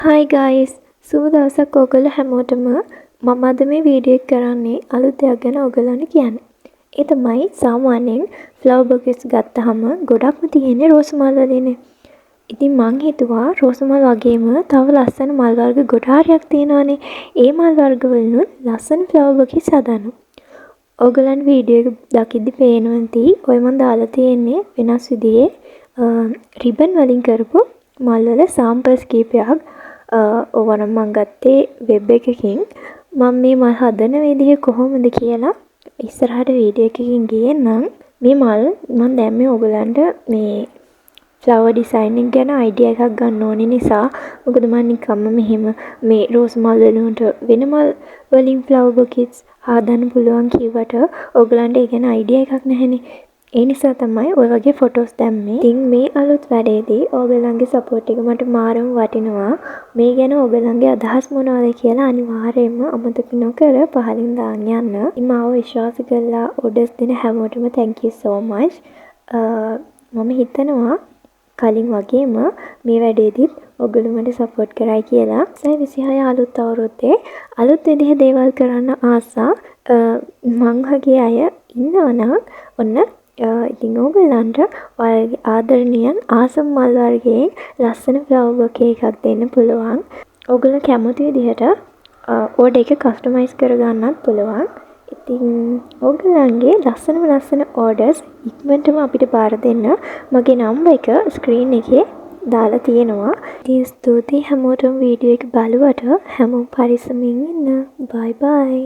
Hi guys, සුබ දවසක් ඔයගොල්ලෝ හැමෝටම. මම අද මේ වීඩියෝ එක කරන්නේ අලුත් දෙයක් ගැන ඔයගොල්ලන්ට කියන්න. ඒ තමයි සාමාන්‍යයෙන් ෆ්ලවර් බොකේස් ගත්තහම ගොඩක්ම තියෙන්නේ රෝස මල් වලින්නේ. ඉතින් මං හිතුවා රෝස මල් වගේම තව ලස්සන මල් වර්ග ගොඩාරියක් තියෙනවානේ. ඒ මල් වර්ග වලිනුත් ලස්සන ෆ්ලවර් බොකේස් හදන්න. ඔයගොල්ලන්ට වීඩියෝ එක දකිද්දි පේනවා ඇති ඔය මං දාලා තියෙන්නේ වෙනස් විදිහේ රිබන් වලින් කරපු මල් වල සාම්පල්ස් කීපයක්. ඕවා නම් මං ගත්තේ වෙබ් එකකින්. මං මේ මල් හදන විදිහ කොහොමද කියලා ඉස්සරහට වීඩියෝ එකකින් ගේන්නම්. මේ මල් මං දැම්මේ ඔයගොල්ලන්ට මේ ෆ්ලවර් ඩිසයින් එක ගැන අයිඩියා එකක් ගන්න ඕනේ නිසා. මොකද මං නිකම්ම මෙහෙම මේ රෝස් මල් වෙනුවට වෙන මල් වලින් ෆ්ලවර් බොකේස් හදන්න පුළුවන් කිව්වට ඔයගොල්ලන්ට ඒ ගැන අයිඩියා එකක් නැහැනේ. ඒ නිසා තමයි ඔය වගේ ෆොටෝස් දැම්මේ. ඉතින් මේ අලුත් වැඩේදී ඕගොල්ලන්ගේ සපෝට් එක මට මාරම වටිනවා. මේ ගැන ඕගොල්ලන්ගේ අදහස් මොනවද කියලා අනිවාර්යයෙන්ම අමතක නොකර පහලින් දාන්න යන්න. ඉතින් මාව විශ්වාස කරලා ඕඩර්ස් දෙන හැමෝටම thank you so much. මම හිතනවා කලින් වගේම මේ වැඩේදීත් ඔයගොල්ලෝ මට සපෝට් කරයි කියලා. 2026 අලුත් අවුරුද්දේ අලුත් විදිහේ දේවල් කරන්න ආසා මං වගේ අය ඉන්නවා නම් ඔන්න ඉතින් ඕගොල්ලන්ට ඔයාලගේ ආදරණීයන් ආසම මල් වර්ගයෙන් ලස්සන ෆ්ලවර් බොකේ එකක් දෙන්න පුළුවන්. ඕගොල්ලෝ කැමති විදිහට ඕඩර් එක කස්ටමයිස් කරගන්නත් පුළුවන්. ඉතින් ඕගොල්ලන්ගේ ලස්සනම ලස්සන ඕඩර්ස් ඉක්මනටම අපිට බාර දෙන්න මගේ නම්බර් එක ස්ක්‍රීන් එකේ දාලා තියෙනවා. ඉතින් ස්තුතියි හැමෝටම වීඩියෝ එක බලුවට. හැමෝම පරිස්සමින් ඉන්න. බයි බයි.